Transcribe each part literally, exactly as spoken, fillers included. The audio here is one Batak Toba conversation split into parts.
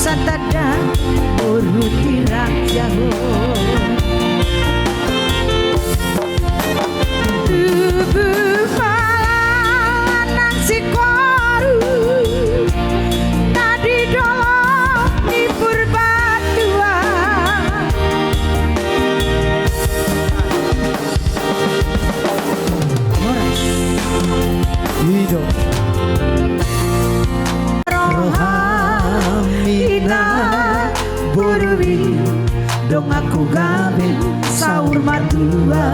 Tanda boru di raja ho. Tubu pala nang sikoru na di dolok ni Purbatua. Horas. I do. Rohami na boru i, donganku gabe saur matua.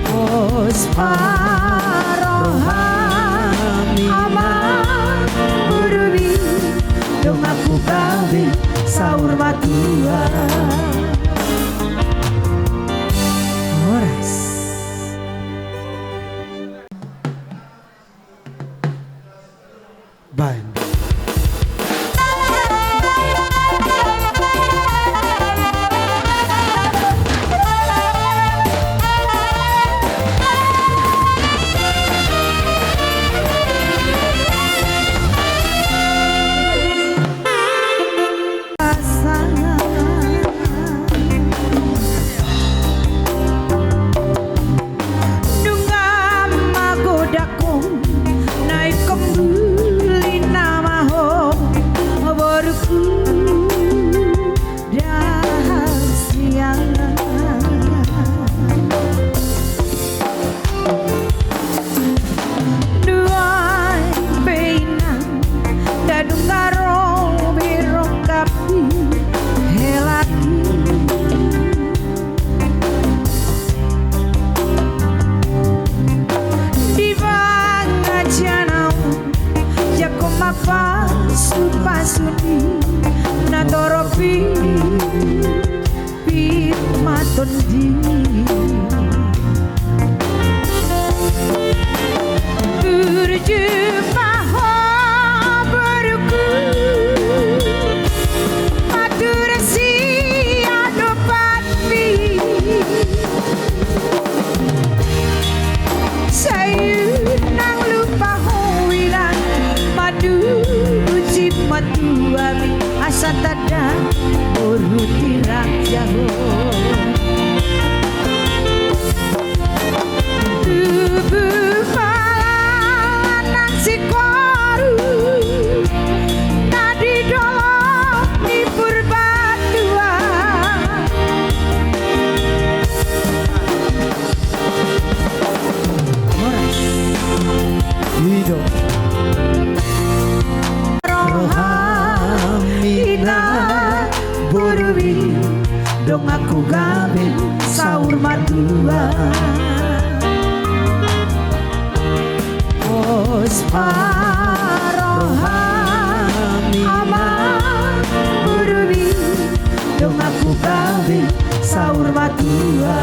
Pos pa rohami ama boru i, donganku gabe saur matua. Horas. Baen. Nunga magodang ho na ingkon bulina ma ho, borungku, da hasiangan. Nuaeng pe inang, da nunga ro be rongkapmi helangki. Di pangajaran on, jangkon ma pasupasu ni natorop i. Pir ma tondi. Burju ma ho borungku, matur sian dopanmi. Sai unang lupa ho inang, madu buci matuami, asa tanda boru di raja ho. Tubu pala nang sikoru na di dolok ni Purbatua. Horas. I do. Rohami na boru i, donganku gabe saur matua. Pos pa rohami ama boru i, donganku gabe saur matua.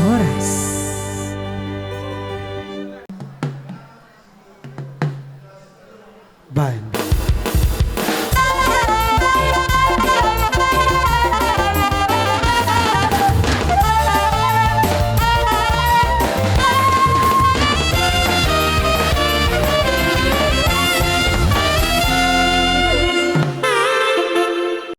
Horas. Baen.